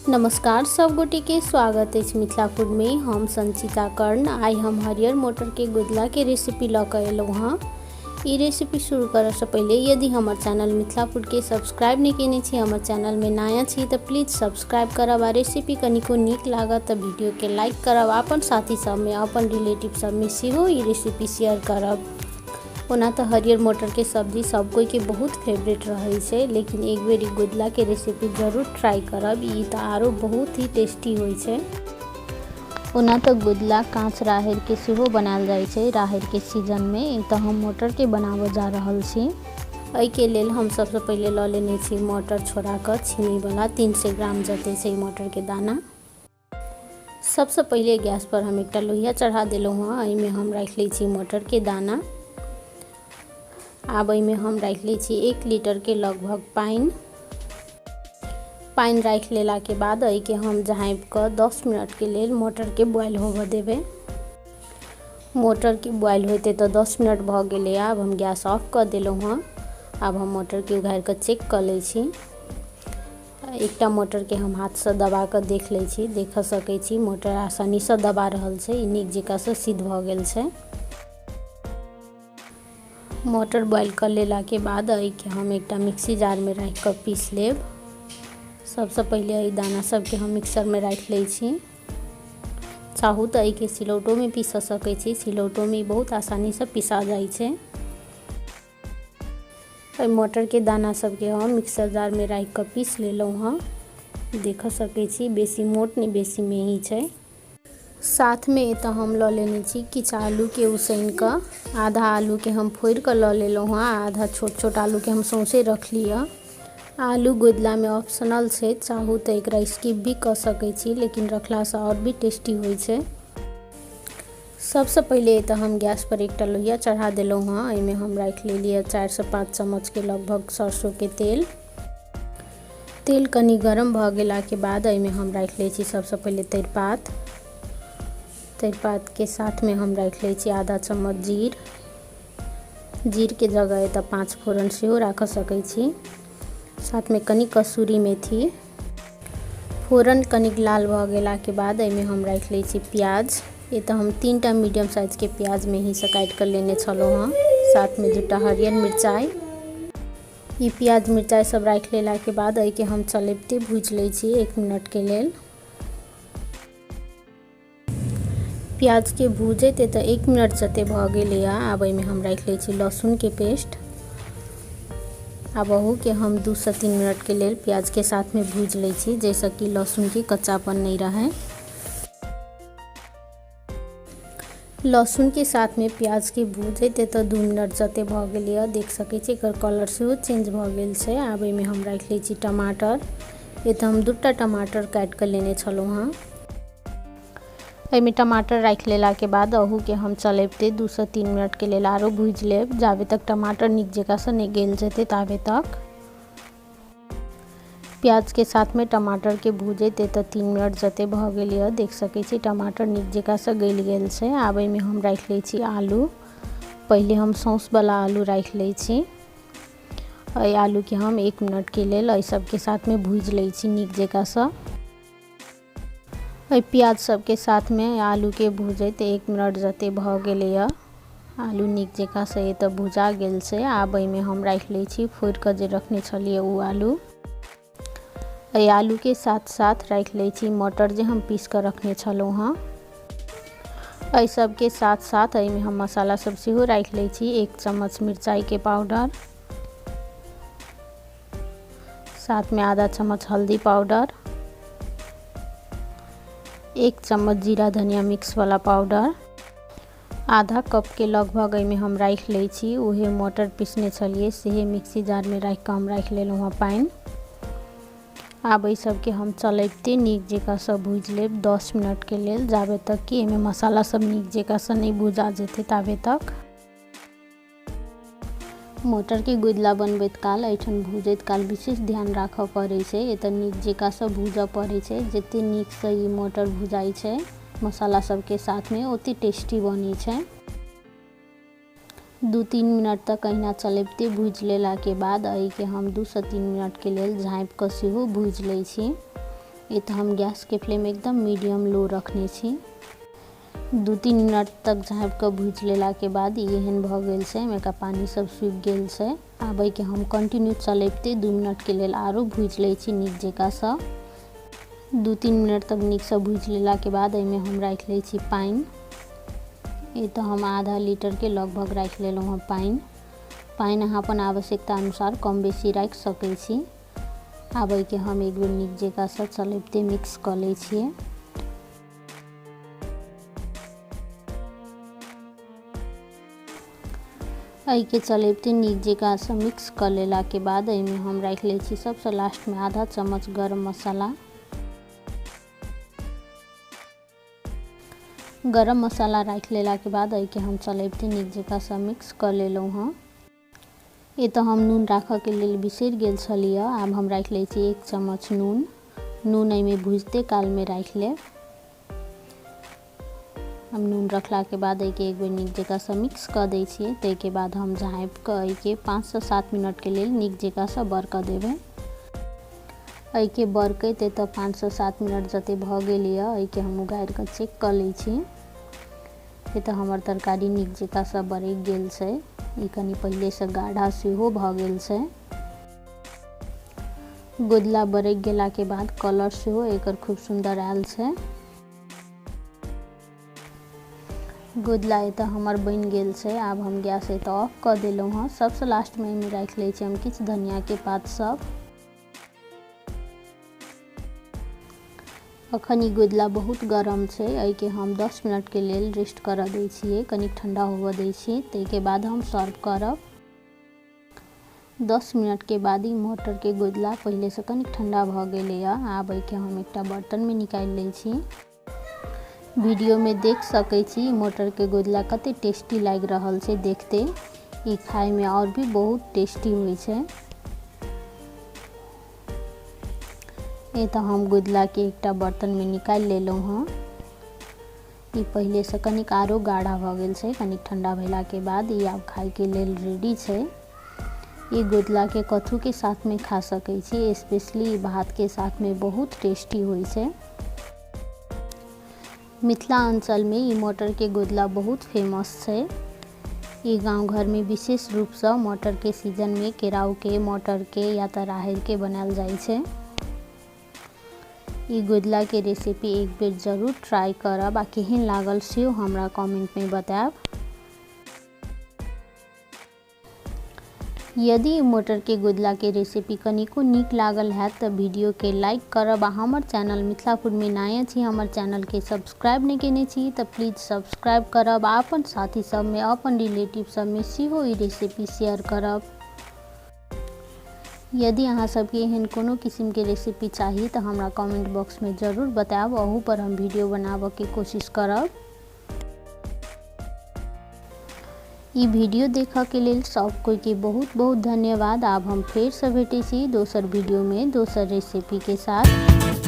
नमस्कार सब गोटे के स्वागत अछि मिथिला फूड में। हम संचिता कर्ण। आइ हम हरियर मटर के गुदला के रेसिपी लऽ कऽ एलहुँ हँ। ई रेसिपी शुरू करऽ से पहिले यदि हमर चैनल मिथिला फूड के सब्सक्राइब नहीं केने छी, हमर चैनल में नया छी तऽ प्लीज सब्सक्राइब करब आ रेसिपी कनिको नीक लागत तऽ वीडियो के लाइक करब, अपन साथी सब में अपन रिलेटिव सब में सेहो ई रेसिपी शेयर करब। ओना तऽ हरियर मटर के सब्जी सब कोई के बहुत फेवरेट रहै छै, लेकिन एक बेर ई गुदला के रेसिपी जरूर ट्राई करब, ई तऽ आरो बहुत ही टेस्टी होइ छै। ओना तऽ गुदला काँच राहरि के सेहो बनायल जाइ छै राहरि के सीजन में, ई तऽ हम मटर के बनाबऽ जा रहल छी। एहिके लेल हम सबसँ पहिले लऽ लेने छी मटर छोड़ा कऽ छीनीवला 300 ग्राम जते छै मटर के दाना। सबसँ पहिले गैस पर हम एकटा लोहिया चढ़ा देलहुँ हँ। एहिमे हम राखि लै छी मटरके दाना। आब एहिमे हम राखि लै छी 1 लीटरके लगभग पानि। पानि राखि लेलाके बाद एहिके हम झाँपि कऽ 10 मिनटके लेल मटरके बॉयल होबऽ देबै। मटरके बॉयल होइते तऽ 10 मिनट भऽ गेलै। आब हम गैस ऑफ कऽ देलहुँ हँ। आब हम मटरके उघारि कऽ चेक कऽ लै छी। एकटा मटरके हम हाथसँ दबा कऽ देख लै छी, देख सकै छी मटर आसानीसँ दबा रहल छै, ई नीक जकाँसँ सिद्ध भऽ गेल छै। मटर बॉयल कऽ लेलाके बाद एहिके हम एकटा मिक्सी जारमे राखि कऽ पीस लेब। सबसँ पहिले एहि दाना सबके हम मिक्सरमे राखि लै छी। चाहू तऽ एहिके सिलौटोमे पीस सकै छी, सिलौटोमे ई बहुत आसानीसँ पिसा जाइ छै। एहि मटरके दाना सबके हम मिक्सर जारमे राखि कऽ पीस लेलहुँ हँ। देख सकै छी बेसी मोट नहि बेसी मेही छै। साथमे एतऽ हम लऽ लेने छी किछु आलूके उसनि कऽ। आधा आलूके हम फोड़ि कऽ लऽ लेलहुँ हँ, आधा छोट छोट आलूके हम सौंसे रखली हँ। आलू गुदलामे ऑप्शनल छै, चाहू तऽ एकरा स्किप भी कऽ सकै छी, लेकिन रखलासँ आओर भी टेस्टी होइ छै। सबसँ पहिले एतऽ हम गैस पर एकटा लोहिया चढ़ा देलहुँ हँ। एहिमे हम राखि लेलियै 4 से 5 चम्मचके लगभग सरसोके तेल। तेल कनि गरम भऽ गेलाके बाद एहिमे हम राखि लै छी सबसँ पहिले तेजपात। तेजपातके साथमे हम राखि लै छी आधा चम्मच जीर। जीरके जगह एतऽ 5 फोरन सेहो राखि सकै छी। साथमे कनि कसूरी मेथी। फोरन कनिक लाल भऽ गेलाके बाद एहिमे हम राखि लै छी प्याज। एतऽ हम 3टा मीडियम साइजके प्याज मेहीसँ काटि कऽ लेने छलहुँ हँ। साथमे 2टा हरियर मिरचाइ। ई प्याज मिरचाइ सब राखि लेलाके बाद एहिके हम चलबिते भूजि लै छी 1 मिनटके लेल। प्याजके भूजैत एतऽ 1 मिनट जते भऽ गेलैए। आब एहिमे हम राखि लै छी लहसुनके पेस्ट। आब अहूके हम 2 से 3 मिनटके लेल प्याजके साथमे भूजि लै छी, जाहिसँ कि लहसुनके कच्चापन नहि रहै। लहसुनके साथमे प्याजके भूजैत एतऽ 2 मिनट जते भऽ गेलैए। देख सकै छी एकर कलर सेहो चेंज भऽ गेल छै। आब एहिमे हम राखि लै छी टमाटर। एतऽ हम 2टा टमाटर काटि कऽ लेने छलहुँ हँ। एहिमे टमाटर राखि लेलाके बाद अहूके हम चलबिते 2 से 3 मिनटके लेल आरो भूजि लेब, जाबे तक टमाटर नीक जकाँसँ नहि गलि जेतै ताबे तक। प्याजके साथमे टमाटरके भूजैत एतऽ 3 मिनट जते भऽ गेलैए। देख सकै छी टमाटर नीक जकाँसँ गलि गेल छै। आब एहिमे हम राखि लै छी आलू। पहिले हम सौंसवला आलू राखि लै छी। एहि आलूके हम 1 मिनटके लेल एहि सबके साथमे भूजि लै छी नीक जकाँसँ। एहि प्याज सबके साथमे आलूके भूजैत 1 मिनट जते भऽ गेलैए। आलू नीक जकाँसँ एतऽ भुजा गेल छै। आब एहिमे हम राखि लै छी फोड़ि कऽ जे रखने छलियै ओ आलू। एहि आलूके साथ साथ राखि लै छी मटर जे हम पीस कऽ रखने छलहुँ हँ। एहि सबके साथ साथ एहिमे हम मसाला सब सेहो राखि लै छी। 1 चम्मच मिरचाइके पाउडर, साथमे आधा चम्मच हल्दी पाउडर, 1 चम्मच जीरा धनिया मिक्स वाला पाउडर, आधा कप के लगभग एहिमे हम राखि लै छी उहे मटर पिसने छलियै सेहे मिक्सी जारमे राखि कऽ हम राखि लेलहुँ हँ पानि। आब एहि सबके हम चलबिते नीक जकाँसँ भूजि लेब 10 मिनटके लेल, जाबे तक कि एहिमे मसाला सब नीक जकाँसँ नहि भुजा जेतै ताबे तक। मटरके गुदला बनबैत काल एहिठाम भूजैत काल विशेष ध्यान राखऽ पड़ै छै। एतऽ नीक जकाँसँ भूजऽ पड़ै छै। जते नीकसँ ई मटर भुजाइ छै मसाला सबके साथमे ओते टेस्टी बनै छै। 2-3 मिनट तक अहिना चलबिते भूजि लेलाके बाद एहिके हम 2 से 3 मिनटके लेल झाँपि कऽ सेहो भूजि लै छी। एतऽ हम गैसके फ्लेम एकदम मीडियम लो रखने छी। 2-3 मिनट तक झाँपि कऽ भूजि लेलाके बाद ई एहन भऽ गेल छै, एहिमे का पानी सब सूखि गेल छै। आब एहिके हम कंटिन्यू चलैबते 2 मिनटके लेल आरो भूजि लै छी नीक जकाँसँ। 2-3 मिनट तक नीकसँ भूजि लेलाके बाद एहिमे हम राखि लै छी पानि। एतऽ हम आधा लीटरके लगभग राखि लेलहुँ हँ पानि। पानि अहाँ अपन आवश्यकता अनुसार कम बेसी राखि सकै छी। आब एहिके हम एक बेर नीक जकाँसँ चलैबते मिक्स कऽ लै छियै। एहिके चलैबते नीक जकाँसँ मिक्स कऽ लेलाके बाद एहिमे हम राखि लै छी सबसँ लास्टमे आधा चम्मच गरम मसाला। गरम मसाला राखि लेलाके बाद एहिके हम चलैबते नीक जकाँसँ मिक्स कऽ लेलहुँ हँ। एतऽ हम नून राखऽके लेल बिसरि गेल छलियै। आब हम राखि लै छी 1 चम्मच नून। नून एहिमे भुजते कालमे राखि लेब। हम नून रखलाके बाद एहिके एक बेर नीक जकाँसँ मिक्स कऽ दै छियै। ताहिके बाद हम झाँपि कऽ एहिके 5 से 7 मिनटके लेल नीक जकाँसँ बरकऽ देबै। एहिके बरकैत एतऽ 5 से 7 मिनट जते भऽ गेल यऽ एहिके हम उगाड़ि कऽ चेक कऽ लै छी। एतऽ हमर तरकारी नीक जकाँसँ बरकि गेल छै। ई कनि पहिलेसँ गाढ़ा सेहो भऽ गेल छै। गोदला बरकि गेलाके बाद कलर सेहो एकर खूब सुन्दर आयल छै। गोदला एतऽ हमर बनि गेल छै। आब हम गैस एतऽ ऑफ कऽ देलहुँ हँ। सबसँ लास्टमे एहिमे राखि लै छी हम किछु धनियाके पात सब। अखन ई गोदला बहुत गरम छै। एहिके हम 10 मिनटके लेल रेस्ट करऽ दै छियै, कनिक ठंडा होबऽ दै छी, ताहिके बाद हम सर्व करब। 10 मिनटके बाद ई मटरके गोदला पहिलेसँ कनिक ठंडा भऽ गेलैए। आब एहिके हम एकटा बर्तनमे निकालि लै छी। वीडियोमे देख सकै छी मटरके गोदला कते टेस्टी लागि रहल छै देखते। ई खाइमे आओर भी बहुत टेस्टी होइ छै। एतऽ हम गोदलाके एकटा बर्तनमे निकालि लेलहुँ हँ। ई पहिलेसँ कनिक आरो गाढ़ा भऽ गेल छै। कनिक ठंडा भेलाके बाद ई आब खाइके लेल रेडी छै। ई गोदलाके कथूके साथमे खा सकै छी, स्पेशली भातके साथमे बहुत टेस्टी होइ छै। मिथिला अञ्चलमे ई मटरके गोदला बहुत फेमस छै। ई गाँव घरमे विशेष रूपसँ मटरके सीजनमे केराउके, मटरके या तऽ राहड़िके बनायल जाइ छै। ई गोदलाके रेसिपी एक बेर जरूर ट्राई करब आ केहन लागल सेहो हमरा कमेंटमे बतायब। यदि मटरके गोदलाके रेसिपी कनिको नीक लागल हैत तऽ वीडियोके लाइक करब आ हमर चैनल मिथिला फूडमे नया छी, हमर चैनलके सब्सक्राइब नहि केने छी तऽ प्लीज सब्सक्राइब करब आ अपन साथी सबमे, अपन रिलेटिव सबमे सेहो ई रेसिपी शेयर करब। यदि अहाँ सबके एहन कोनो किसिमके रेसिपी चाही तऽ हमरा कमेंट बॉक्समे जरूर बतायब, अहू पर हम वीडियो बनाबऽके कोशिश करब। ई वीडियो देखऽ के लेल सब कोई के बहुत बहुत धन्यवाद। आब हम फेरसँ भेटै छी दोसर वीडियोमे दोसर रेसिपीके साथ।